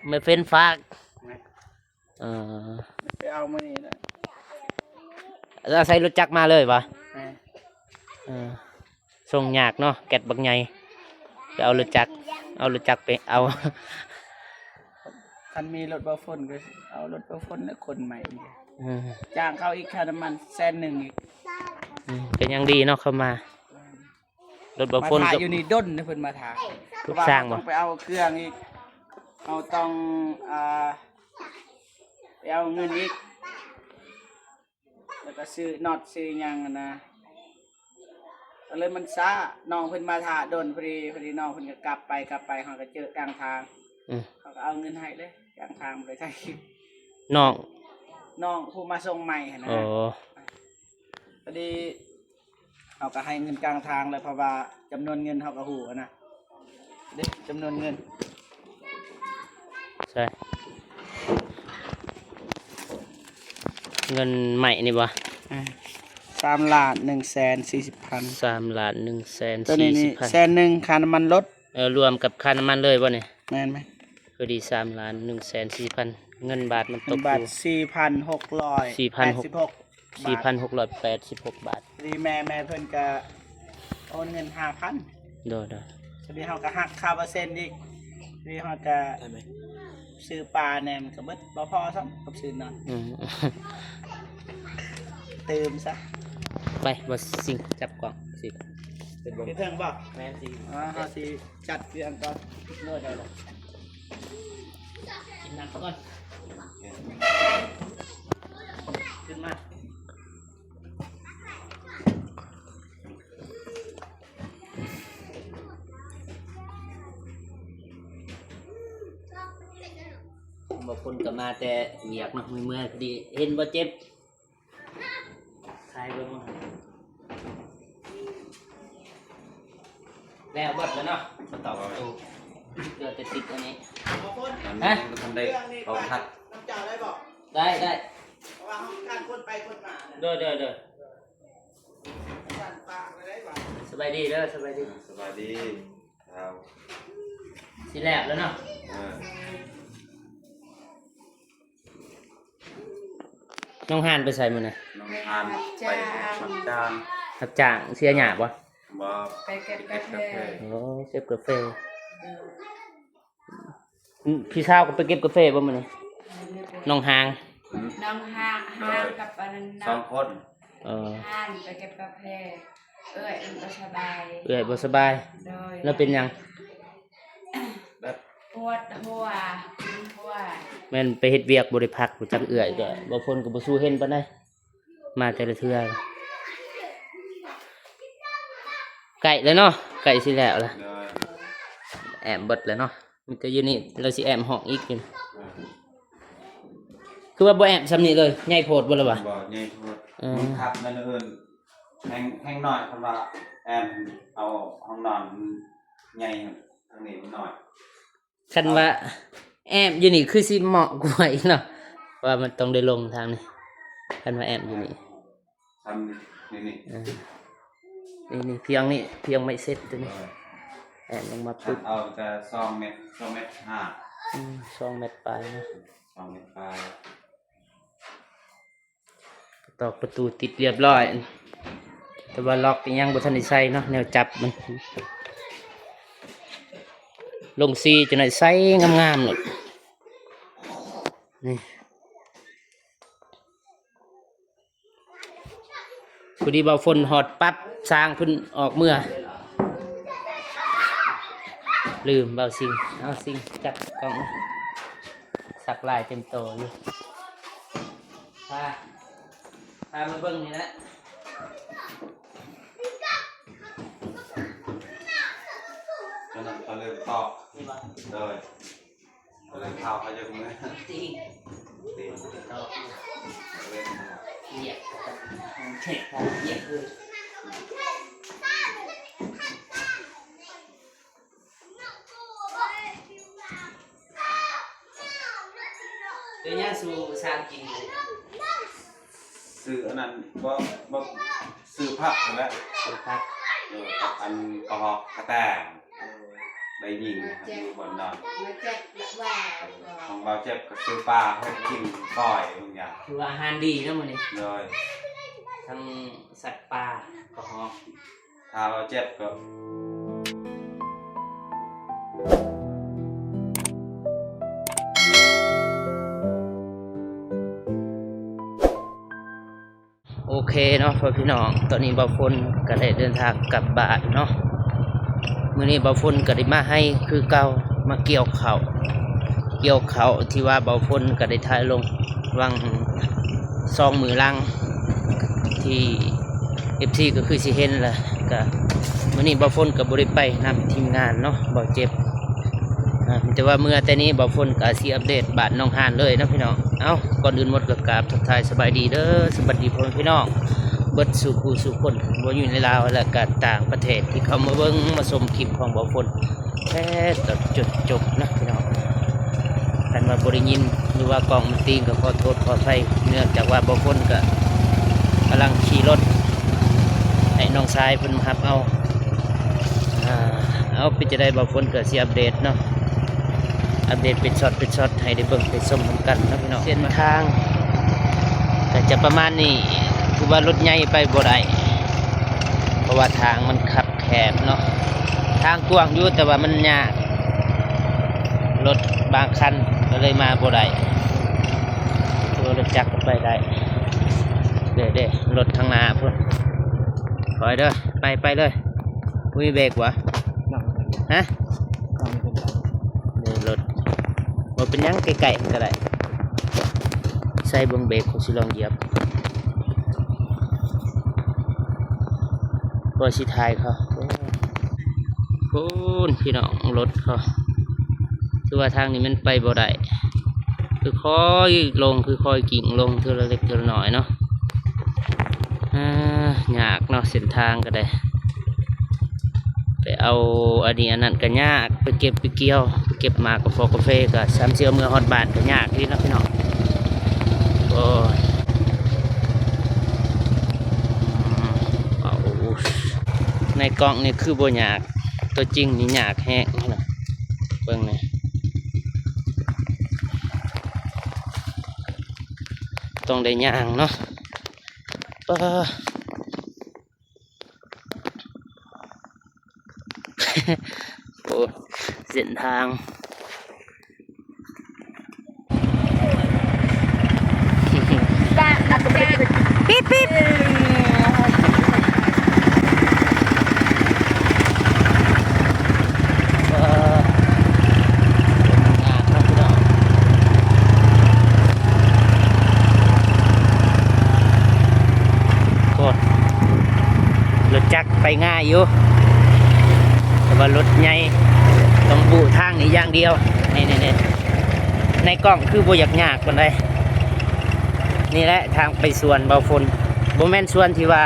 ແມ່ເຟັນຝາກ ແມ່ນ ເອີ ໄປເອົາມື້ນີ້ນະ ອາໄສລົດຈັກມາເລີຍຫວາ? ແມ່ນ ເອີ ສົ່ງຍາກເນາະ ແກັດບັກໃຫຍ່ ໄປເອົາລົດຈັກ ເອົາລົດຈັກໄປເອົາ ຄັນມີລົດບໍ່ຝົນກໍເອົາລົດບໍ່ຝົນແລ້ວຂົນໃໝ່ ເອີ ຈ້າງເຂົາອີກຄ່ານ້ຳມັນແສນໜຶ່ງອີກ ອືມ ກໍຍັງດີເນາະ ເຂົາມາ ແມ່ນ ລົດບໍ່ຝົນ ມາຖ້າຢູ່ນີ້ດົນເດ້ ເພິ່ນມາຖ້າ ລູກຊ່າງບໍ່ ເພາະວ່າເຮົາຕ້ອງໄປເອົາເຄື່ອງອີກ ເຮົາຕ້ອງ ອ່າ ໄປເອົາເງິນອີກ ແລ້ວກໍຊື້ນັອດຊື້ຫຍັງຫັ້ນນະ ກໍເລີຍມັນຊ້າ ນ້ອງເພິ່ນມາຖ້າດົນ ພໍດີ ພໍດີນ້ອງເພິ່ນກໍກັບໄປ ກັບໄປ ເຮົາກໍເຈີກາງທາງ ອືມ ເຮົາກໍເອົາເງິນໃຫ້ເລີຍ ກາງທາງບໍ່ໄດ້ຖ່າຍຄລິບ ນ້ອງ ນ້ອງຜູ້ມາສົ່ງໃໝ່ຫັ້ນນະ ອໍ ພໍດີ ເຮົາກໍໃຫ້ເງິນກາງທາງແລ້ວ ເພາະວ່າຈຳນວນເງິນເຮົາກໍຮູ້ຫັ້ນນະ ເດ້ ຈຳນວນເງິນ ໃຊ່ ເງິນໃໝ່ນີ້ບໍ່? ອ່າ ສາມລ້ານໜຶ່ງແສນສີ່ສິບພັນ ສາມລ້ານໜຶ່ງແສນສີ່ສິບພັນ ໂຕນີ້ນີ້ແສນໜຶ່ງຄ່ານ້ຳມັນລົດ ເອີ ລວມກັບຄ່ານ້ຳມັນເລີຍບໍ່ນີ້? ແມ່ນໆ ພໍດີສາມລ້ານໜຶ່ງແສນສີ່ສິບພັນ ເງິນບາດມັນຕົກຢູ່ ເງິນບາດສີ່ພັນຫົກຮ້ອຍແປດສິບຫົກ ສີ່ພັນຫົກຮ້ອຍແປດສິບຫົກບາດ ພໍດີແມ່ ແມ່ເພິ່ນກະໂອນເງິນຫ້າພັນ ໂດຍໆ ພໍດີເຮົາກະຫັກຄ່າເປີເຊັນອີກ ພໍດີເຮົາກະຊື້ປາແດ່ ມັນກະເບິດ ບໍ່ພໍຊ້ຳກັບຊື້ນອນ ອືມ ຕື່ມຊະ ໄປ ບໍ່ຊິງຈັບກ້ອງຊິ ຂຶ້ນເທິງບໍ່? ແມ່ນຊິ ອ່າ ເຮົາຊິ ຈັດເຄື່ອງກ່ອນ ໂດຍໆ ກິນນ້ຳກ່ອນ ຂຶ້ນມາ ບາງຄົນກໍມາແຕ່ວຽກເນາະ ເມື່ອຍໆ ພໍດີ ເຫັນບໍ່ເຈັບ ໃສ່ເບິ່ງ ແລ້ວເບິດແລ້ວເນາະ ມາຕອກປະຕູ ເຫຼືອແຕ່ຕິດອັນນີ້ ອັນນີ້ ຮະ ຍັງບໍ່ທັນໄດ້ເອົາພັດ ໄດ້ ໄດ້ ເພາະວ່າເຮົາການຄົນໄປຄົນມານະ ໂດຍ ໂດຍ ໂດຍ ສະບາຍດີເດີ ສະບາຍດີ ສະບາຍດີ ຊິແລ້ວແລ້ວເນາະ ເອີ ນ້ອງຮານໄປໃສມື້ນີ້? ນ້ອງຮານໄປຮັບຈ້າງ ຮັບຈ້າງ ເສຍຫຍ້າບໍ່? ບໍ່ ໄປເກັບກາແຟ ໂອ້ ເກັບກາແຟ ເອີ ອືມ ພີ່ສາວກໍໄປເກັບກາແຟບໍ່ມື້ນີ້? ນ້ອງຮານ ນ້ອງຮານ ຮານກັບອັນນັ້ນ ສອງຄົນ ເອີ ຮານໄປເກັບກາແຟ ເອື້ອຍບໍ່ສະບາຍ ເອື້ອຍບໍ່ສະບາຍ ໂດຍ ແລ້ວເປັນຫຍັງ? ແບບປວດຫົວ ປວດຫົວ ແມ່ນໄປເຮັດວຽກບໍ່ໄດ້ພັກ ບໍ່ຈັກເອື້ອຍກໍ ບໍ່ຝົນກໍບໍ່ສູ້ເຫັນປານໃດ ມາແຕ່ລະເທື່ອ ໃກ້ແລ້ວເນາະ ໃກ້ຊິແລ້ວລະ ໂດຍ ແອ້ມເບິດແລ້ວເນາະ ມີແຕ່ຢູ່ນີ້ ລາວຊິແອ້ມຫ້ອງອີກຢູ່ ຄືວ່າບໍ່ແອ້ມສ່ຳນີ້ເລີຍ ໃຫຍ່ໂພດບໍ່ລະຫວາ? ບໍ່ ໃຫຍ່ໂພດ ເອີ ມັນຄັບແມ່ນອື່ນ ແຮງ ແຮງໜ້ອຍ ເພິ່ນວ່າແອ້ມເອົາຫ້ອງນອນໃຫຍ່ ທາງນີ້ມັນໜ້ອຍ ຄັນວ່າແອ້ມຢູ່ນີ້ຄືຊິເໝາະກວ່າອີກເນາະ ເພາະວ່າມັນຕ້ອງໄດ້ລົງທາງນີ້ ຄັນວ່າແອ້ມຢູ່ນີ້ ທຳນີ້ ນີ້ ເອີ ນີ້ ນີ້ ພຽງນີ້ ພຽງໄມ້ເຊັດຕົວນີ້ ເອີ ແອ້ມລົງມາປຶບ ເອົາແຕ່ສອງແມັດ ສອງແມັດຫ້າ ອືມ ສອງແມັດປາຍເນາະ ສອງແມັດປາຍ ຕອກປະຕູຕິດລຽບຮ້ອຍ ແຕ່ວ່າລັອກຍັງບໍ່ທັນໄດ້ໃສ່ເນາະ ແນວຈັບມັນ ລົງສີຈັ່ງໃດໃສ່ງາມໆໂລດ ນີ້ ພໍດີບ່າວຝົນຮອດປັບ ຊ່າງເພິ່ນອອກເມືອ ລືມບ່າວຊິງ ເອົາຊິງຈັບກ້ອງ ສັກລາຍເຕັມໂຕຢູ່ ພາ ພາມາເບິ່ງນີ້ແຫຼະ ຕອນນັ້ນເຂົາເລີ່ມຕອກ ນີ້ບໍ່? ໂດຍ ເຂົາເລີ່ມເຂົ້າ ເຂົາຢາກເມືອ ຕິງ ຕິງ ຕອກ ເຂົາເລີ່ມເຂົ້າ ຫຽບ ເຈັບ ຫຽບເລີຍ ເປັນຫຍັງສູ່ຊ່າງກິນ? ຊື້ອັນນັ້ນ ບໍ່ ບໍ່ ຊື້ຜັກຫັ້ນແຫຼະ ຊື້ຜັກ ເອີ ກັບອັນກະຮອກກະແຕ ໄດ້ຍິງຢູ່ບ່ອນນອນ ມາແຈກວ່າ ບ່າວເຈັບກໍຊື້ປາໃຫ້ກິນກ້ອຍບາງຢ່າງ ຖືວ່າອາຫານດີເນາະມື້ນີ້. ໂດຍ ທັງສັດປ່າກະຮອກ ຖ້າບ່າວເຈັບກໍ ໂອເຄເນາະພໍ່ພີ່ນ້ອງ, ຕອນນີ້ບ່າວຝົນກໍໄດ້ເດີນທາງກັບບ້ານເນາະ. ມື້ນີ້ບ່າວຝົນກໍໄດ້ມາໄຮ່ຄືເກົ່າ, ມາກ່ຽວເຂົ້າ, ກ່ຽວເຂົ້າທີ່ວ່າບ່າວຝົນກໍໄດ້ຖ່າຍລົງຫວ່າງສອງມື້ຫຼັງ ທີ່ເອັຟຊີກໍຄືຊິເຫັນລະ. ກະມື້ນີ້ບ່າວຝົນກໍບໍ່ໄດ້ໄປນຳທີມງານເນາະ, ບ່າວເຈັບ ອາ ມີແຕ່ວ່າເມື່ອແຕ່ນີ້ບ່າວຝົນກໍຊິອັບເດດບ້ານໜອງຫານເລີຍເນາະພີ່ນ້ອງ. ເອົ້າ ກ່ອນອື່ນໝົດກໍກາບທັກທາຍສະບາຍດີເດີ, ສະບາຍດີພໍ່ແມ່ພີ່ນ້ອງເບິດສູ່ຜູ້ສູ່ຄົນ ບໍ່ຢູ່ໃນລາວ ແລະ ກະຕ່າງປະເທດ ທີ່ເຂົ້າມາເບິ່ງມາຊົມຄລິບຂອງບ່າວຝົນແທ້ຈົນຈົບນະພີ່ນ້ອງ. ຄັນວ່າບໍ່ໄດ້ຍິນ ຫຼືວ່າກ້ອງມັນຕີງກໍຂໍໂທດຂໍອະໄພ, ເນື່ອງຈາກວ່າບ່າວຝົນກໍກຳລັງຂີ່ລົດໃຫ້ນ້ອງຊາຍເພິ່ນມາຮັບເອົາ. ອາ ເອົາ ເປັນຈັ່ງໃດບ່າວຝົນກໍຊິອັບເດດເນາະ, ອັບເດດເປັນຊັອດເປັນຊັອດໃຫ້ໄດ້ເບິ່ງໄດ້ຊົມນຳກັນເນາະພີ່ນ້ອງ. ເສັ້ນທາງກໍຈະປະມານນີ້, ຖືວ່າລົດໃຫຍ່ໄປບໍ່ໄດ້ ເພາະວ່າທາງມັນຄັບ ແຄບເນາະ. ທາງກວ້າງຢູ່ ແຕ່ວ່າມັນຍາກ, ລົດບາງຄັນກໍເລີຍມາບໍ່ໄດ້, ແຕ່ວ່າລົດຈັກກໍໄປໄດ້. ເດ້ໆ ລົດທາງໜ້າພຸ້ນ, ຖອຍເດີ, ໄປ ໄປເລີຍ. ບໍ່ມີເບຣກຫວາ? ຮະ? ເດີ ລົດ ບໍ່ເປັນຫຍັງ, ໃກ້ໆ ກໍໄດ້. ໃສ່ເບິ່ງເບຣກ, ຂ້ອຍຊິລອງຢຽບ. ບໍ່ຊິຖ່າຍເຂົາ. ໂອ້ ພຸ້ນພີ່ນ້ອງ, ລົດເຂົາ ຄືວ່າທາງນີ້ມັນໄປບໍ່ໄດ້, ຄືຄ່ອຍລົງ, ຄືຄ່ອຍກິ້ງລົງເທື່ອລະເລັກເທື່ອລະໜ້ອຍເນາະ. ອາ ຍາກເນາະ ເສັ້ນທາງກໍໄດ້. ໄປເອົາອັນນີ້ອັນນັ້ນກໍຍາກ, ໄປເກັບໄປກ່ຽວ, ໄປເກັບໝາກກາຟອກກາເຟກໍ ສ່ຳຊິເອົາເມືອຮອດບ້ານກໍຍາກອີກເນາະພີ່ນ້ອງ. ໂອ້ຍ ອືມ ເອົາ ໃນກ້ອງນີ້ຄືບໍ່ຍາກ, ຕົວຈິງນີ້ຍາກແຮງນະ. ເບິ່ງນີ້ ຕ້ອງໄດ້ຍ່າງເນາະ. ປາ ໂອ້ ເສັ້ນທາງ ປີບໆ. ເອີ ຍາກເນາະພີ່ນ້ອງ. ໂອ້ ລົດຈັກໄປງ່າຍຢູ່ ແຕ່ວ່າລົດໃຫຍ່ຕ້ອງບຸທາງນີ້ຢ່າງດຽວ. ນີ້ໆໆ ໃນກ້ອງຄືບໍ່ຢາກຍາກປານໃດ. ນີ້ແຫຼະທາງໄປສວນບ່າວຝົນ, ບໍ່ແມ່ນສວນທີ່ວ່າ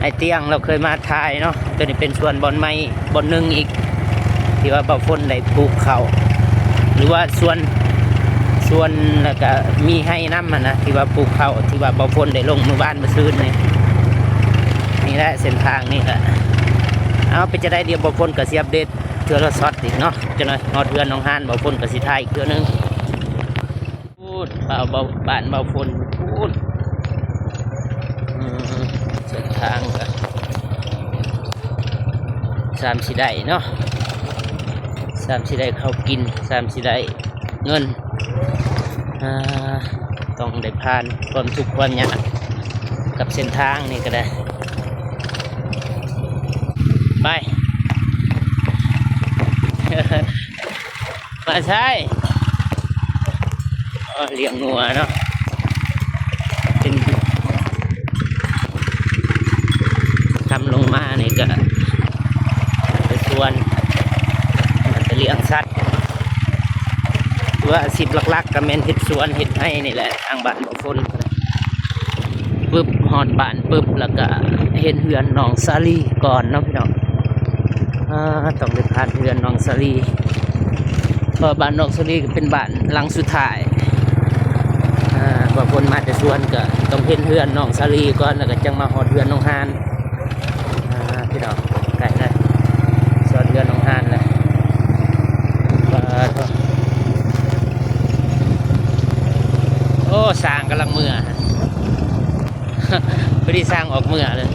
ໄອ້ຕຽງລາວເຄີຍມາຖ່າຍເນາະ. ໂຕນີ້ເປັນສວນບ່ອນໃໝ່ບ່ອນໜຶ່ງອີກ ທີ່ວ່າບ່າວຝົນໄດ້ປູກເຂົ້າ ຫຼືວ່າສວນ ສວນ ແລ້ວກະມີໄຮ່ນຳຫັ້ນນະ ທີ່ວ່າປູກເຂົ້າ ທີ່ວ່າບ່າວຝົນໄດ້ລົງມື້ວານມື້ຊືນນີ້. ນີ້ແຫຼະເສັ້ນທາງນີ້ກະ ເອົາ ເປັນຈັ່ງໃດ ດຽວບ່າວຝົນກະຊິອັບເດດເທື່ອລະຊັອດອີກເນາະ. ຈັກໜ້ອຍຮອດເຮືອນໜອງຫານ ບ່າວຝົນກະຊິຖ່າຍອີກເທື່ອໜຶ່ງ. ພຸ້ນ ບ້ານບ່າວ ບ້ານບ່າວຝົນພຸ້ນ. ອືມ ເສັ້ນທາງກໍສ່ຳຊິໄດ້ເນາະ, ສ່ຳຊິໄດ້ເຂົ້າກິນ, ສ່ຳຊິໄດ້ເງິນ. ອ່າ ຕ້ອງໄດ້ຜ່ານຄວາມທຸກຄວາມຍາກກັບເສັ້ນທາງນີ້ກໍໄດ້. ໄປ ມາໃສ? ອໍ ລ້ຽງງົວເນາະ. ເປັນ ຄຳລົງມານີ້ກະໄປສວນ ແລ້ວກະລ້ຽງສັດ. ຄືວ່າອາຊີບຫຼັກໆ ກະແມ່ນເຮັດສວນເຮັດໄຮ່ນີ້ແຫຼະ ທາງບ້ານບ່າວຝົນ. ປຶບ ຮອດບ້ານປຶບ ແລ້ວກະເຫັນເຮືອນນ້ອງສາລີກ່ອນເນາະພີ່ນ້ອງ. ອ່າ ຕ້ອງໄດ້ຜ່ານເຮືອນນ້ອງສາລີ ເພາະວ່າບ້ານນ້ອງສາລີກໍເປັນບ້ານຫຼັງສຸດທ້າຍ. ອ່າ ບ່າວຝົນມາແຕ່ສວນກໍຕ້ອງເຫັນເຮືອນນ້ອງສາລີກ່ອນ ແລ້ວກໍຈັ່ງມາຮອດເຮືອນນ້ອງຫານ. ອ່າ ພີ່ນ້ອງ ໃກ້ແລ້ວ ຮອດເຮືອນນ້ອງຫານແລ້ວ. ປາດໂທ້ ຊ່າງກຳລັງເມືອ ພໍດີຊ່າງອອກເມືອເລີຍ.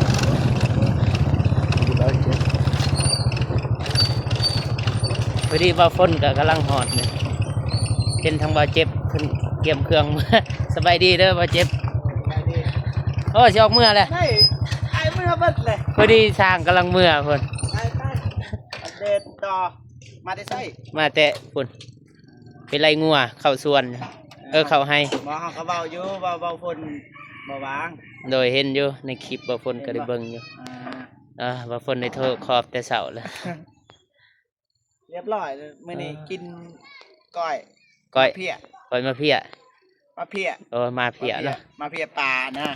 ພໍດີບ່າວຝົນກໍກຳລັງຮອດເລີຍ ເຫັນທາງບ່າວເຈັບເພິ່ນກຽມເຄື່ອງເມືອ. ສະບາຍດີເດີບ່າວເຈັບ. ໂອ້ ຊິອອກເມືອແລ້ວ. ໄດ້ ອ້າຍເມືອເບິດເລີຍ. ພໍດີຊ່າງກຳລັງເມືອພຸ້ນ. ໄປໆ ອັບເດດຕໍ່. ມາແຕ່ໃສ? ມາແຕ່ພຸ້ນ ໄປໄລ່ງົວເຂົ້າສວນ ເອີ ເຂົ້າໄຮ່. ບໍ່ ເຮົາກໍເວົ້າຢູ່ ເວົ້າ ເວົ້າຝົນບໍ່ວ່າງ. ໂດຍ ເຫັນຢູ່ໃນຄລິບ ເວົ້າຝົນກໍໄດ້ເບິ່ງຢູ່. ອ່າ ເອີ ເວົ້າຝົນໄດ້ໂທຂອບແຕ່ເຊົ້າແລ້ວ. ຮຽບຮ້ອຍເລີຍ ມື້ນີ້ກິນກ້ອຍ ກ້ອຍ ມາເພຍ ກ້ອຍມາເພຍ ມາເພຍ. ໂອ້ ມາເພຍເນາະ ມາເພຍປານະ.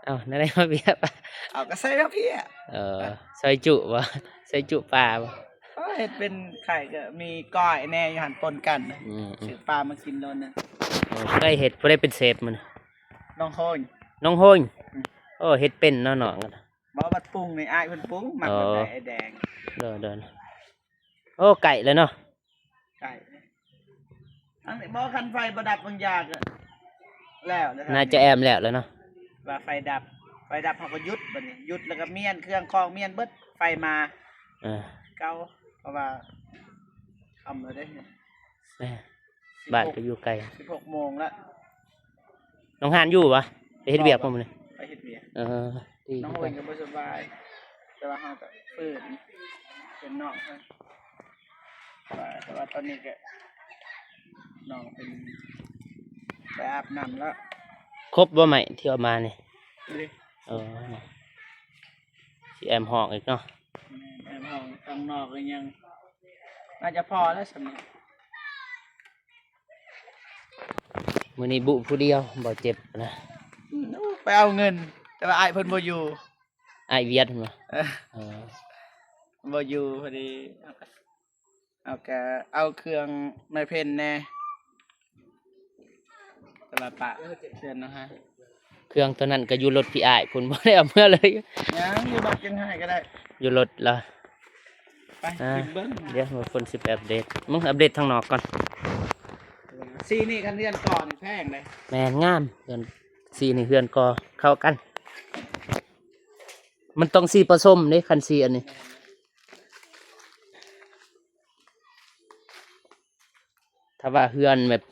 ເອົ້າ ແນວໃດມາເພຍປາ? ເອົາ ກໍໃສ່ມາເພຍ. ເອີ ຊອຍຈຸບໍ່? ຊອຍຈຸປາບໍ່? ເອີ ເຮັດເປັນໄຂ່ ກໍມີກ້ອຍແດ່ຢູ່ຫັ້ນປົນກັນ. ອືມໆ ຊື້ປາມາກິນໂລໜຶ່ງ. ໂອ້ ຜູ້ໃດເຮັດ? ຜູ້ໃດເປັນເຊຟມື້ນີ້? ນ້ອງໂຮຍ ນ້ອງໂຮຍ. ອືມ ໂອ້ ເຮັດເປັນເນາະນ້ອງ. ບໍ່ ບັດປຸງນີ້ອ້າຍເພິ່ນປຸງ ມັກແບບໃດ ອໍ ອ້າຍແດງ. ໂດຍໆ ໂອ້ ໃກ້ແລ້ວເນາະ. ໃກ້ ອັນນີ້ບໍ່ ຄັນໄຟບໍ່ດັບບາງຢ່າງກໍແລ້ວແລ້ວ. ໜ້າຈະແອມແລ້ວແລ້ວເນາະ ວ່າໄຟດັບ. ໄຟດັບເຮົາກໍຢຸດ ບັດນີ້ຢຸດແລ້ວກໍມ້ຽນເຄື່ອງຂອງ ມ້ຽນເບິດ ໄຟມາ. ເອີ ເກົ່າ ເພາະວ່າຄ່ຳແລ້ວເດ້. ແມ່ ສິບຫົກ ບ້ານກໍຢູ່ໄກ ສິບຫົກໂມງແລ້ວ. ນ້ອງຮານຢູ່ບໍ່? ໄປເຮັດວຽກບໍ່ມື້ນີ້? ໄປເຮັດວຽກ. ເອີ ດີ ນ້ອງໂຮຍກໍບໍ່ສະບາຍ ແຕ່ວ່າເຮົາກໍຟື້ນເປັນນ້ອງ. ແຕ່ວ່າຕອນນີ້ກໍນ້ອງເປັນໄປອາບນ້ຳແລ້ວ. ຄົບບໍ່ໄມ້ທີ່ເອົາມານີ້? ເອີ ຊິແອມຫ້ອງອີກເນາະ. ແມ່ນ ແອມຫ້ອງຂ້າງນອກກໍຍັງ ໜ້າຈະພໍແລ້ວສ່ຳນີ້. ມື້ນີ້ບຸຜູ້ດຽວ ບໍ່ເຈັບນະ. ອືມ ໄປເອົາເງິນ ແຕ່ວ່າອ້າຍເພິ່ນບໍ່ຢູ່. ອ້າຍວຽດເພິ່ນວ່າ ເອີ ເອີ ບໍ່ຢູ່ ພໍດີເຮົາກໍ ເຮົາກໍເອົາເຄື່ອງແມ່ເພັນແດ່ ແຕ່ວ່າປະເຄື່ອງນະຮະ. ເຄື່ອງຕົວນັ້ນກໍຢູ່ລົດພີ່ອ້າຍພຸ້ນ ບໍ່ໄດ້ເອົາເມືອເລີຍ. ຍັງຢູ່ລົດ ຍັງໃຫ້ກໍໄດ້ ຢູ່ລົດລະ. ໄປ ອ່າ ກິນເບິ່ງ ດຽວເບິ່ງຝົນຊິໄປອັບເດດ. ມຶງອັບເດດທາງນອກກ່ອນ. ສີນີ້ຄັນເຮືອນກ່ອນແພງເດ້. ແມ່ນ ງາມ ເຮືອນ ສີນີ້ເຮືອນກໍ່ເຂົ້າກັນ. ມັນຕ້ອງສີປະສົມເດ້ ຄັນສີອັນນີ້. ຖ້າວ່າເຮືອນແບບ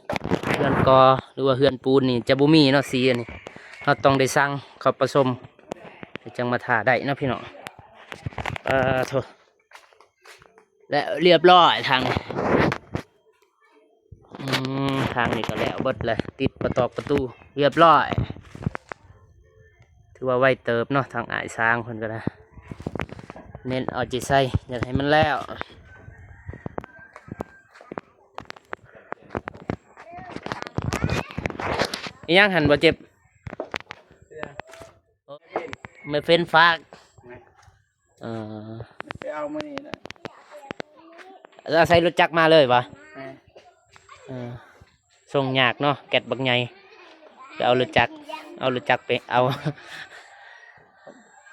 ເຮືອນກໍ່ ຫຼືວ່າເຮືອນປູນນີ້ຈະບໍ່ມີເນາະ ສີອັນນີ້ ເຮົາຕ້ອງໄດ້ສັ່ງເຂົາປະສົມ ຈັ່ງມາທາໄດ້ເນາະພີ່ນ້ອງ. ເອີ ໂທ້ ແລະ ລຽບຮ້ອຍທາງນີ້. ອືມ ທາງນີ້ກໍແລ້ວເບິດແລ້ວ ຕິດປະຕອກປະຕູລຽບຮ້ອຍ. ຖືວ່າໄວເຕີບເນາະ ທາງອ້າຍຊ້າງເພິ່ນກໍໄດ້ເນັ້ນເອົາໃຈໃສ່ ຢາກໃຫ້ມັນແລ້ວ. ອີຫຍັງຫັ້ນບໍ່ເຈັບ? ແມ່ເຟັນຝາກ. ເອີ ໄປເອົາມື້ນີ້ນະ. ເອົາໃສ່ລົດຈັກມາເລີຍຫວາ? ແມ່ນ. ເອີ ສົ່ງຍາກເນາະ ແກັດບັກໃຫຍ່ ໄປເອົາລົດຈັກ ເອົາລົດຈັກໄປເອົາ.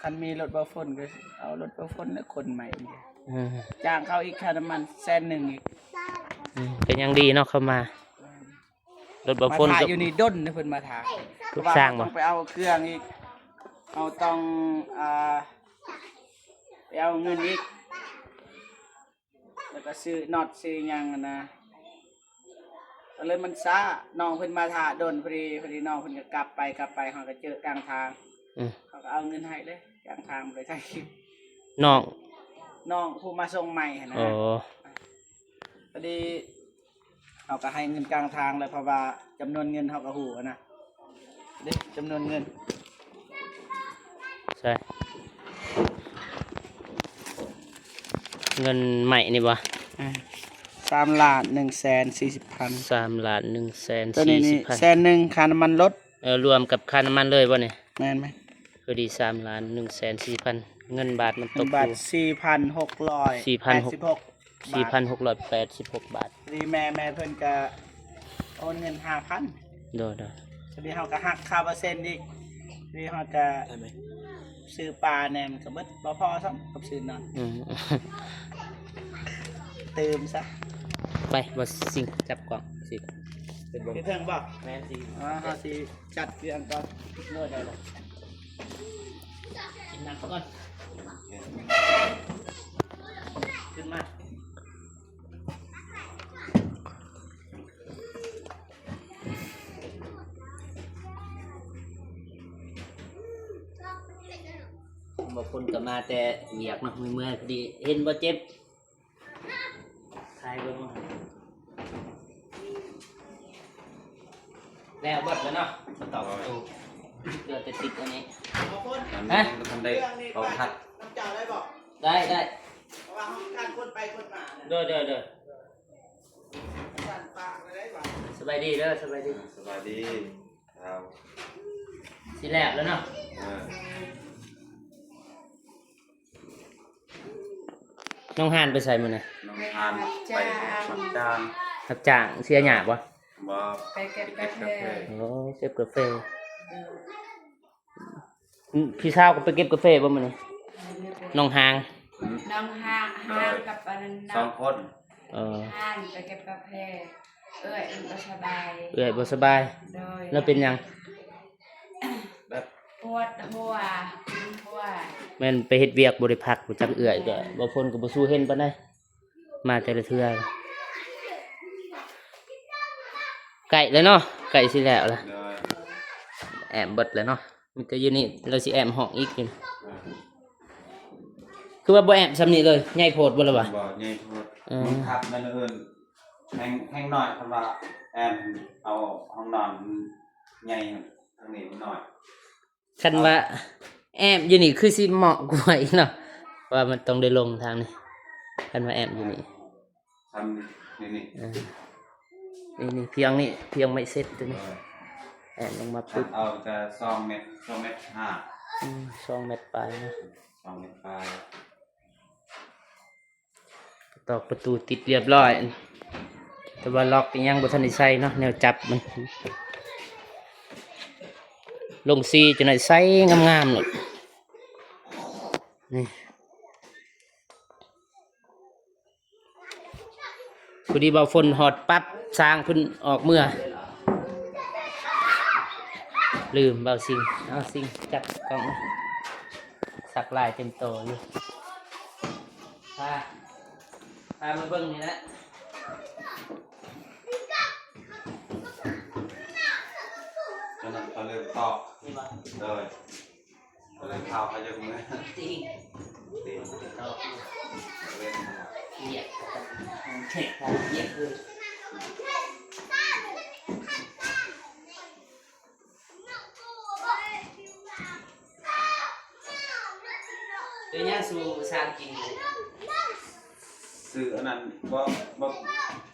ຄັນມີລົດບ່າວຝົນກໍເອົາລົດບ່າວຝົນແລ້ວຂົນໃໝ່. ເອີ ຈ້າງເຂົາອີກຄ່ານ້ຳມັນແສນໜຶ່ງອີກ. ອືມ ກໍຍັງດີເນາະ ເຂົາມາ. ແມ່ນ. ລົດບ່າວຝົນ ມາຖ້າຢູ່ນີ້ດົນເດ້ ເພິ່ນມາຖ້າ. ລູກຊ້າງບໍ່? ເພາະວ່າເຮົາຕ້ອງໄປເອົາເຄື່ອງອີກ ເຮົາຕ້ອງ ອ່າ ໄປເອົາເງິນອີກ ແລ້ວກໍຊື້ນັອດຊື້ຫຍັງຫັ້ນນະ ກໍເລີຍມັນຊ້າ. ນ້ອງເພິ່ນມາຖ້າດົນ ພໍດີ ພໍດີນ້ອງເພິ່ນກໍກັບໄປ ກັບໄປ ເຮົາກໍເຈີກາງທາງ. ອືມ ເຮົາກໍເອົາເງິນໃຫ້ເລີຍ ກາງທາງບໍ່ໄດ້ຖ່າຍຄລິບ. ນ້ອງ ນ້ອງຜູ້ມາສົ່ງໃໝ່ຫັ້ນນະ. ອໍ ພໍດີ ເຮົາກໍໃຫ້ເງິນກາງທາງແລ້ວ ເພາະວ່າຈຳນວນເງິນເຮົາກໍຮູ້ຫັ້ນນະ ເດ້ ຈຳນວນເງິນ. ໃຊ່ ເງິນໃໝ່ນີ້ບໍ່? ອ່າ ສາມລ້ານໜຶ່ງແສນສີ່ສິບພັນ. ສາມລ້ານໜຶ່ງແສນສີ່ສິບພັນ ໂຕນີ້ນີ້ແສນໜຶ່ງຄ່ານ້ຳມັນລົດ. ເອີ ລວມກັບຄ່ານ້ຳມັນເລີຍບໍ່ນີ້? ແມ່ນໆ. ພໍດີສາມລ້ານໜຶ່ງແສນສີ່ພັນ ເງິນບາດມັນຕົກຢູ່ ເງິນບາດສີ່ພັນຫົກຮ້ອຍແປດສິບຫົກ ສີ່ພັນຫົກ ບາດ ສີ່ພັນຫົກຮ້ອຍແປດສິບຫົກບາດ. ພໍດີແມ່ ແມ່ເພິ່ນກະໂອນເງິນຫ້າພັນ. ໂດຍໆ. ພໍດີເຮົາກະຫັກຄ່າເປີເຊັນອີກ ພໍດີເຮົາກະຊື້ປາແດ່ ມັນກະເບິດ ບໍ່ພໍຊ້ຳກັບຊື້ນອນ. ອືມ ຕື່ມຊະ. ໄປ ບໍ່ຊິງ ຈັບກ້ອງຊິ. ເຮັດເຖິງບໍ່? ແມ່ນຊິ ອ່າ ເຮົາຊິຈັດເຄື່ອງກ່ອນ. ໂດຍ ໂດຍ ໂດຍ. ກິນນ້ຳກ່ອນ. ຂຶ້ນມາ. ບໍ່ຄົນກໍມາແຕ່ວຽກເນາະ ເມື່ອຍໆ ພໍດີ. ເຫັນບໍ່ເຈັບ? ຖ່າຍເບິ່ງ ແລ້ວເບິດແລ້ວເນາະ ມາຕອກປະຕູ ເຫຼືອແຕ່ຕິດອັນນີ້. ຮະ? ຍັງບໍ່ທັນໄດ້ເອົາທັດ. ໄດ້ ໄດ້ ເພາະວ່າເຮົາການຄົນໄປຄົນມານະ. ໂດຍ ໂດຍ ໂດຍ. ສະບາຍດີເດີ ສະບາຍດີ ອ່າ ສະບາຍດີ. ຊິແລ້ວແລ້ວເນາະ. ເອີ ນ້ອງຮານໄປໃສມື້ນີ້? ນ້ອງຮານໄປຮັບຈ້າງ. ຮັບຈ້າງເສຍຫຍ້າບໍ່? ບໍ່ ໄປເກັບກາເຟ. ໂອ້ ເກັບກາເຟ. ເອີ ອືມ ພີ່ສາວກໍໄປເກັບກາເຟບໍ່ມື້ນີ້? ນ້ອງຮານ ນ້ອງຮານ ຮານກັບອັນນັ້ນ ສອງຄົນ. ເອີ ຮານໄປເກັບກາເຟ. ເອື້ອຍບໍ່ສະບາຍ. ເອື້ອຍບໍ່ສະບາຍ. ໂດຍ. ແລ້ວເປັນຫຍັງ? ແບບປວດຫົວ ປວດຫົວ. ແມ່ນໄປເຮັດວຽກບໍ່ໄດ້ພັກ ບໍ່ຈັກເອື້ອຍກໍ ບໍ່ ບໍ່ພົນກໍບໍ່ສູ້ເຫັນປານໃດ ມາແຕ່ລະເທື່ອ. ໃກ້ແລ້ວເນາະ ໃກ້ຊິແລ້ວລະ. ໂດຍ. ແອມເບິດແລ້ວເນາະ ມີແຕ່ຢູ່ນີ້ ລາວຊິແອມຫ້ອງອີກຢູ່. ເອີ ຄືວ່າບໍ່ແອມຊ່ຳນີ້ເລີຍ ໃຫຍ່ໂພດບໍ່ລະຫວາ? ບໍ່ ໃຫຍ່ໂພດ. ເອີ ມັນຄັບນັ້ນເອີ້ນ ແຮງ ແຮງໜ້ອຍ. ຄັນວ່າແອມເອົາຫ້ອງນອນໃຫຍ່ ທາງນີ້ມັນໜ້ອຍ. ຄັນວ່າແອມຢູ່ນີ້ຄືຊິເໝາະກວ່າອີກເນາະ ເພາະວ່າມັນຕ້ອງໄດ້ລົງທາງນີ້ ຄັນວ່າແອມຢູ່ນີ້. ທຳນີ້ ນີ້ ນີ້ ເອີ ນີ້ ນີ້ ພຽງນີ້ ພຽງໄມ້ເຊັດຕົວນີ້. ເອີ ແອມລົງມາປຶບ ເອົາແຕ່ສອງແມັດ ສອງແມັດຫ້າ. ອືມ ສອງແມັດປາຍເນາະ ສອງແມັດປາຍ. ຕອກປະຕູຕິດລຽບຮ້ອຍ ແຕ່ວ່າລັອກຍັງບໍ່ທັນໄດ້ໃສ່ເນາະ ແນວຈັບມັນ. ລົງສີຈັກໜ້ອຍໃສ່ງາມໆໂລດ. ນີ້ ພໍດີບ່າວຝົນຮອດປັບ ຊ່າງເພິ່ນອອກເມືອ. ລືມ ບ່າວຊິງ ເອົາ ຊິງຈັບກ້ອງ ສັກລາຍເຕັມໂຕຢູ່. ພາ ພາມາເບິ່ງນີ້ແຫຼະ. ຕອນນັ້ນເຂົາເລີ່ມຕອກ ນີ້ບໍ່? ໂດຍ. ກໍເລີຍພາໄປຈັກມື້ ຕິງ ຕິງ ຕອກ ເລີຍ ວຽກ ວຽກເລີຍ. ເປັນຫຍັງສູ່ຊ່າງກິນ? ຊື້ອັນນັ້ນ ບໍ່ ບໍ່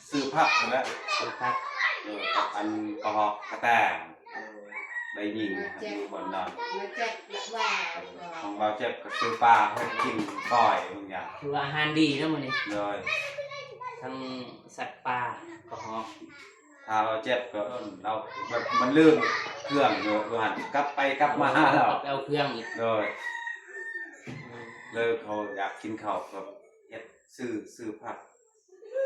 ຊື້ຜັກຫັ້ນແຫຼະ ຊື້ຜັກ ເອີ ກັບອັນກະຮອກກະແຕ ເອີ ໄດ້ຍິງຢູ່ບ່ອນນອນ ມາແຈກແບບວ່າ ຂອງບ່າວແຈັບກໍຊື້ປາເຮັດກິນກ້ອຍບາງຢ່າງ ຖືວ່າອາຫານດີເນາະມື້ນີ້. ໂດຍ ທັງສັດປ່າ ກະຮອກ. ຖ້າວ່າເຈັບກໍເອີ້ນລາວ ແບບມັນລືມເຄື່ອງຢູ່ ຢູ່ຫັ້ນ ກັບໄປກັບມາລາວ ໄປເອົາເຄື່ອງອີກ. ໂດຍ ເລີຍເຂົາຢາກກິນເຂົ້າກໍເຮັດ ຊື້ ຊື້ຜັກ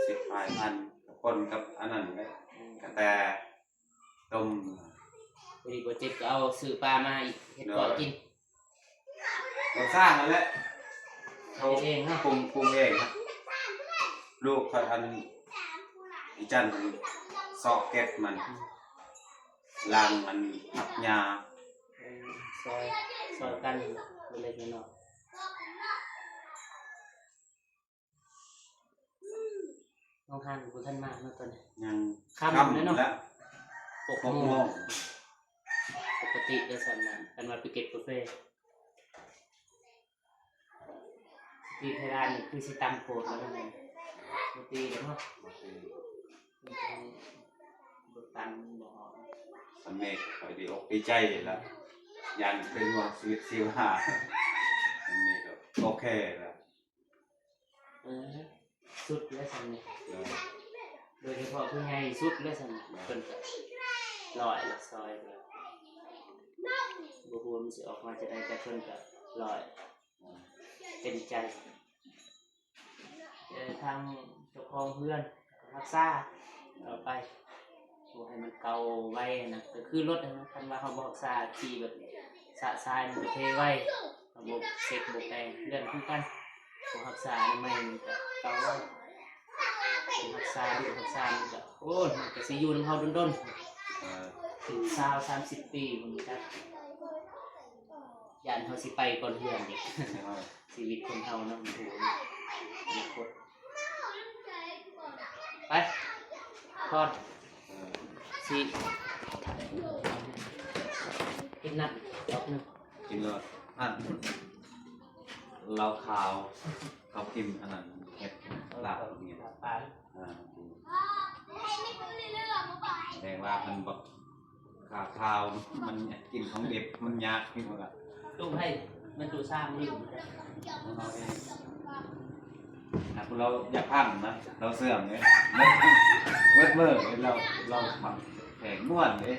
ສິບປາຍພັນ ກໍປົນກັບອັນນັ້ນແຫຼະ ກະແຕຕົ້ມ. ພໍດີບໍ່ເຈັບກໍເອົາຊື້ປາມາອີກ ເຮັດກ້ອຍກິນ. ບໍ່ສ້າງຫັ້ນແຫຼະ ເຮົາເຮັດເອງເນາະ ປຸງ ປຸງເອງ. ລູກຂ້ອຍອັນ ອີຈັນຊອກເກັບມັນ ລ້າງອັນຜັກຫຍ້າ ເອີ ຊ່ອຍ ຊ່ອຍກັນເລັກໆນ້ອຍໆ. ນ້ອງຮານກໍບໍ່ທັນມາເນາະຕອນນີ້ ຍັງຄ່ຳແລ້ວເນາະ ຫົກໂມງ ຫົກໂມງ. ປົກກະຕິໄດ້ສ່ຳນັ້ນ ຄັນວ່າໄປເກັບກາເຟ ຕີເພດານນີ້ຄືຊິຕ່ຳໂພດແລ້ວນັ້ນ ບໍ່ຕີເນາະ ບໍ່ຕ່ຳບໍ່ອອກ. ສຳເລັດ ຂ້ອຍດີອົກດີໃຈແລ້ວ ຢ້ານເປັນຫ່ວງຊີວິດຊິວຫາ ສຳເລັດກໍໂອເຄແລ້ວ. ເອີ ສຸດແລ້ວສ່ຳນີ້ ໂດຍ ໂດຍສະເພາະຜູ້ໃຫຍ່ສຸດແລ້ວສ່ຳນີ້ ໂດຍ ເພິ່ນກໍລອຍລະຊອຍ ບໍ່ຮູ້ວ່າມັນຊິອອກມາຈັ່ງໃດ ແຕ່ເພິ່ນກໍລອຍ ເຕັມໃຈ. ແຕ່ທາງເຈົ້າຂອງເຮືອນກໍຮັກສາຕໍ່ໄປ ບໍ່ໃຫ້ມັນ ເກົ່າໄວນະ ກໍຄືລົດຫັ້ນນະ ຄັນວ່າເຮົາບໍ່ຮັກສາ ຂີ່ແບບຊະຊາຍມັນກໍເພໄວ ເຮົາບໍ່ເຊັກບໍ່ແປງ ເລື່ອງຄືກັນ ບໍ່ຮັກສາອະນາໄມມັນກໍເກົ່າໄວ ຮັກສາດຸຮັກສາມັນກໍ ໂອ້ຍ ມັນກໍຊິຢູ່ນຳເຮົາດົນໆ ເອີ ຊາວສາມສິບປີພຸ້ນຈັກ ຢ້ານເຮົາຊິໄປກ່ອນເພື່ອນອີກ ເອີ ຊີວິດຄົນເຮົາເນາະ ມັນຖືວ່າອະນາຄົດ ໄປ ຄອດ ເອີ ຊິກິນນ້ຳດອກໜຶ່ງ ກິນໂລດ ອັນ ເຫຼົ້າຂາວ ເຂົາກິນອັນນັ້ນ ເຮັດລາບນີ້ ເອີ ປາ ອ່າ ແສດງວ່າມັນບໍ່ ຂາຂາວ ມັນກິນຂອງດິບ ມັນຍາກ ເຫັນບໍ່ລະ ຕູ້ໃຜ ມັນຕູ້ສ້າງນີ້ ເຮົາເອງ ນະ ລາວຢາກພັງນະ ລາວເຊື່ອງເດ້ ເບິດມື້ ລາວ ລາວແຂກມ່ວນເດ້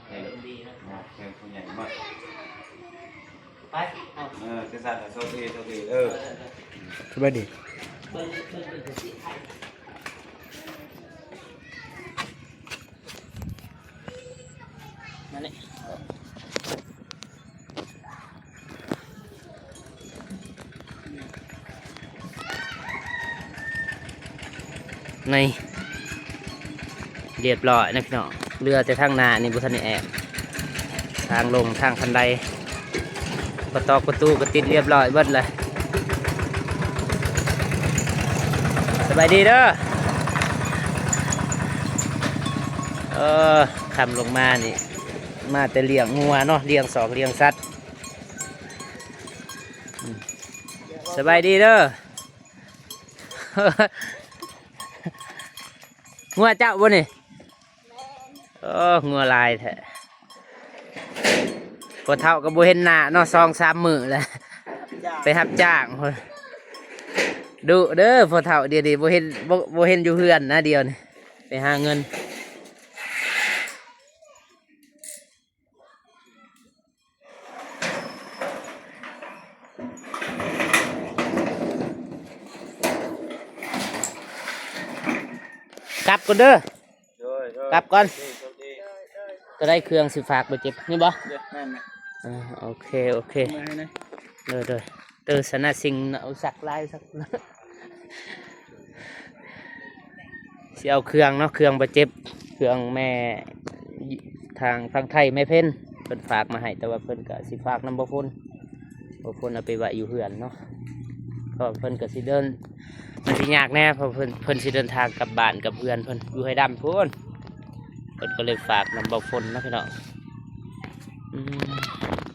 ແຂກ ອາ ແຂກຜູ້ໃຫຍ່ມາ ໄປ ເອົາ ເອີ ຈັ່ງຊັ້ນ ໂຊກດີ ໂຊກດີ ເອີ ສະບາຍດີ ເບິ່ງ ເບິ່ງ ເບິ່ງ ມານີ້ ນີ້ ລຽບຮ້ອຍນະພີ່ນ້ອງ ເຫຼືອແຕ່ທາງໜ້ານີ້ບໍ່ທັນໄດ້ແອບ ທາງລົງ ທາງຄັນໄດ ປະຕອກປະຕູກໍຕິດລຽບຮ້ອຍເບິດແລ້ວ ສະບາຍດີເດີ ເອີ ຄ່ຳລົງມານີ້ ມາແຕ່ລ້ຽງງົວເນາະ ລ້ຽງສອກລ້ຽງສັດ ອືມ ສະບາຍດີເດີ ງົວເຈົ້າບໍ່ນີ້? ໂອ້ ງົວຫຼາຍແທ້ ພໍ່ເຖົ້າກໍບໍ່ເຫັນໜ້າເນາະ ສອງສາມມື້ແລ້ວ ໄປຮັບຈ້າງພຸ້ນ ດຸເດີພໍ່ເຖົ້າ ດຽວນີ້ບໍ່ເຫັນ ບໍ່ ບໍ່ເຫັນຢູ່ເຮືອນນະ ດຽວນີ້ ໄປຫາເງິນ. ກັບກ່ອນເດີ ໂດຍໆ ກັບກ່ອນ ໂຊກດີ ໂຊກດີ ໂຕໃດເຄື່ອງຊິຝາກບໍ່ເຈັບ ນີ້ບໍ່? ແມ່ນໆ ເອີ ໂອເຄ ໂອເຄ ເມື່ອຍນະ ໂດຍໆ ເຕີສະນະ ສິ່ງເອົາສັກຫຼາຍສັກ ຊິເອົາເຄື່ອງເນາະ ເຄື່ອງບາດເຈັບ ເຄື່ອງແມ່ ທາງຝັ່ງໄທແມ່ເພັນ ເພິ່ນຝາກມາໃຫ້ ແຕ່ວ່າເພິ່ນກະຊິຝາກນຳບ່າວຝົນ ບ່າວຝົນເອົາໄປໄວ້ຢູ່ເຮືອນເນາະ ເພາະວ່າເພິ່ນກະຊິເດີນ ມັນຊິຍາກແດ່ ເພາະເພິ່ນ ເພິ່ນຊິເດີນທາງກັບບ້ານກັບເຮືອນເພິ່ນ ຢູ່ໄຮ່ດຳພຸ້ນ ເພິ່ນກໍເລີຍຝາກນຳບ່າວຝົນເນາະພີ່ນ້ອງ ອືມ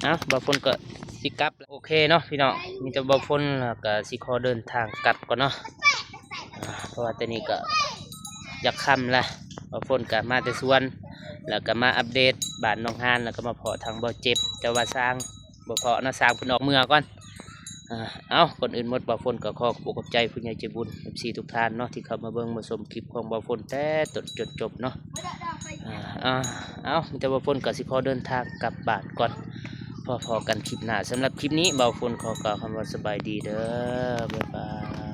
ເອົ້າ ບ່າວຝົນກໍຊິກັບ ໂອເຄເນາະພີ່ນ້ອງ ມີແຕ່ບ່າວຝົນ ແລ້ວກໍຊິຂໍເດີນທາງກັບກ່ອນເນາະ ອ່າ ເພາະວ່າຕອນນີ້ກໍຢາກຄ່ຳລະ ບ່າວຝົນກໍມາແຕ່ສວນ ແລ້ວກໍມາອັບເດດບ້ານໜອງຫານ ແລ້ວກໍມາພໍ້ທາງບ່າວເຈັບ ແຕ່ວ່າຊ່າງບໍ່ພໍ້ເນາະ ຊ່າງເພິ່ນອອກເມືອກ່ອນ ອ່າ ເອົ້າ ກ່ອນອື່ນໝົດ ບ່າວຝົນກໍຂໍຂອບອົກຂອບໃຈຜູ້ໃຫຍ່ໃຈບຸນ ເອັຟຊີ ທຸກທ່ານເນາະ ທີ່ເຂົ້າມາເບິ່ງມາຊົມຄລິບຂອງບ່າວຝົນແຕ່ຕົ້ນຈົນຈົບເນາະ ອ່າ ເອົ້າ ມີແຕ່ບ່າວຝົນກໍຊິຂໍເດີນທາງກັບບ້ານກ່ອນ ພໍ້ໆກັນຄລິບໜ້າ ສຳລັບຄລິບນີ້ ບ່າວຝົນຂໍກ່າວຄຳວ່າສະບາຍດີເດີ ບາຍບາຍ.